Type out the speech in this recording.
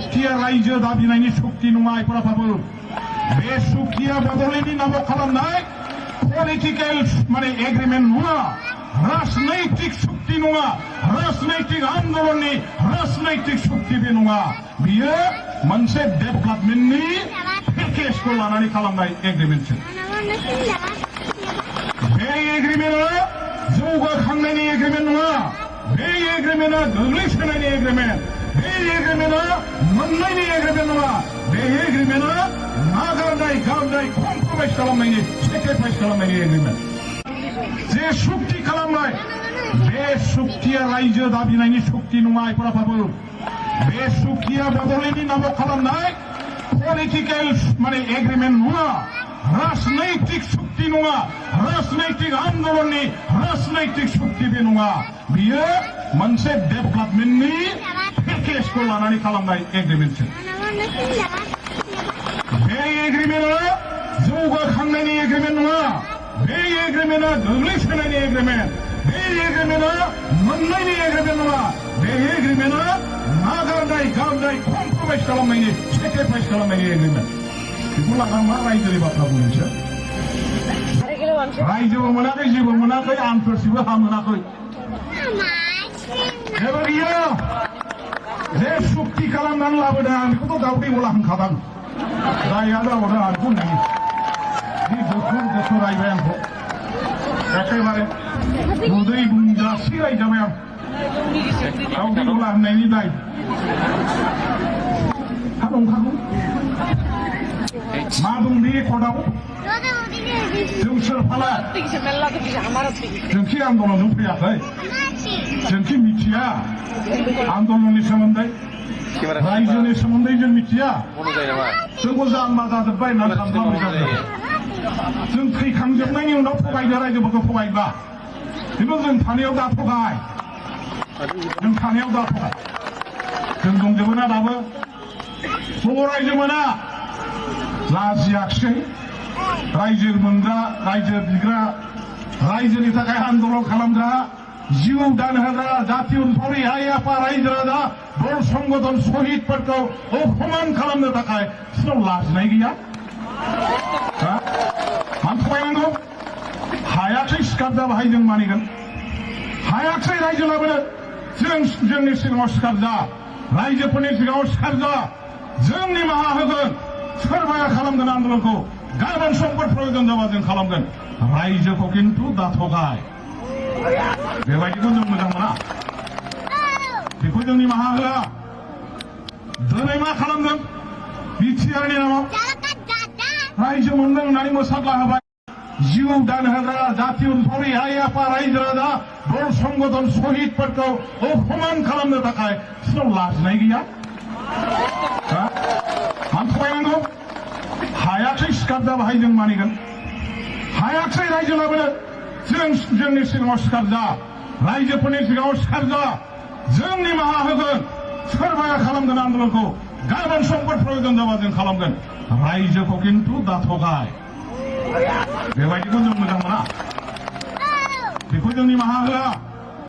सुक्तिया रायजो दाबिनायनि सुक्ति नङा आइफोराबो बे सुक्तिया बदलैनि नामाव खालामनाय पलिटिकल माने एग्रीमेंट नङा राजनैतिक सुक्ति नङा राजनैतिक आन्दोलननि राजनैतिक सुक्ति बे नङा बियो मोनसे डेभेलपमेन्टनि पेकेजखौ लानानै खालामनाय एग्रीमेंटसो बे एग्रीमेंटआ जौगाखांनायनि एग्रीमेंट नङा बे एग्रीमेंटआ गोग्लैसोनायनि एग्रीमेंट बे एग्रीमेंटआ मोननायनि एग्रीमेंट नङा बे एग्रीमेंटआ नागारनाय गारनाय कमप्रमाइज खालामनायनि सेक्रिफाइस खालामनायनि एग्रीमेंट जे सुक्ति खालामनाय बे सुक्तिया रायजो दाबिनायनि सुक्ति नङा आइफोराबो बे सुक्तिया बदलैनि नामाव खालामनाय पलिटिकल माने एग्रीमेंट नङा राजनैतिक सुक्ति नङा राजनैतिक आन्दोलननि राजनैतिक सुक्ति बे नङा बियो मोनसे डेभेलपमेन्टनि पेकेजखौ लानानै खालामनाय एग्रीमेंटसो बे एग्रीमेंटआ जौगाखांनायनि एग्रीमेंट नङा बे एग्रीमेंटआ गोग्लैसोनायनि एग्रीमेंट बे एग्रीमेंटआ मोननायनि एग्रीमेंट नङा बे एग्रीमेंटआ नागारनाय गारनाय कमप्रमाइज खालामनायनि सेक्रिफाइस खालामनायनि एग्रीमेंट बेखौ लाना मा रायजोनि बाथ्रा बुंनोसो रायजोबो मोनाखै जेबो मोनाखै आंफोरसिबो हा मोनाखै जेबो गैया जे सुक्ति खालामनानै लाबोदों आं बेखौथ' दाउदै गला होनखादां जायहा जाबावदों आं बेखौ होननाय बे गोथौ रायबाय आंखौ एखेबारे उदै बुंजासे रायजाबाय आं दाउदै गला होननायनि दाय हा नंखागौ मा दं बे कर्टआव जों सोरफाला जोंखि आन्दलनजों फैयाखै जोंखि मिथिया आन्दलननि सोमोन्दै रायजोनि सोमोन्दै जों मिथिया जोंखौ जाम्बा जाजोब्बाय होननानै सानब्लाबो जागोन जों थैखांजोबनायनि उनाव थगायदो रायजोफोरखौ थगायब्ला खिन्थु जों थानायाव दा थगाय जों थानायाव दा थगाय जों दंजोबो ना दाबो बर' रायजो मोना लाजियाखिसै रायजो मोनग्रा रायजो बिग्रा रायजोनि थाखाय आन्दलन खालामग्रा जिउ दान होग्रा जाति उनफावरि आइ आफा रायजो राजा बर संगठन शहीदफोरखौ अपमान खालामनो थाखाय बिसोरनाव लाजिनाय गैया मानो थगायनांगौ हायाखै सिखार जाबाय जों मानिगोन हायाखै रायजो लाबोनो जोंनि सिगाङाव सिखार जा रायजोफोरनि सिगाङाव सिखार जा जों निमाहा होगोन सोरबाया खालामगोन आन्दलनखौ गाबोन समफोर प्रयोजन जाबा जों खालामगोन रायजोखौ खिन्थु दाथगाय बेबायदिखौ जों मोजां मोना बेखौ जों निमाहा होआ दिनै मा खालामदों बिटिआरनि नामाव रायजो मोनदों होननानै मोसाग्ला होबाय जिउ दान होग्रा जाति उनफावरि आइ आफा रायजो राजा बर संगठन शहीदफोरखौ अपमान खालामनो थाखाय बिसोरनाव लाजिनाय गैया मानो थगायनांगौ हायाखै सिखार जाबाय जों मानिगोन हायाखै रायजो लाबोनो जोंनि सिगाङाव सिखार जा रायजोफोरनि सिगाङाव सिखार जा जों निमाहा होगोन सोरबाया खालामगोन आन्दलनखौ गाबोन समफोर प्रयोजन जाबा जों खालामगोन रायजोखौ खिन्थु दाथगाय बेबायदिखौ जों मोजां मोना बेखौ जों निमाहा होआ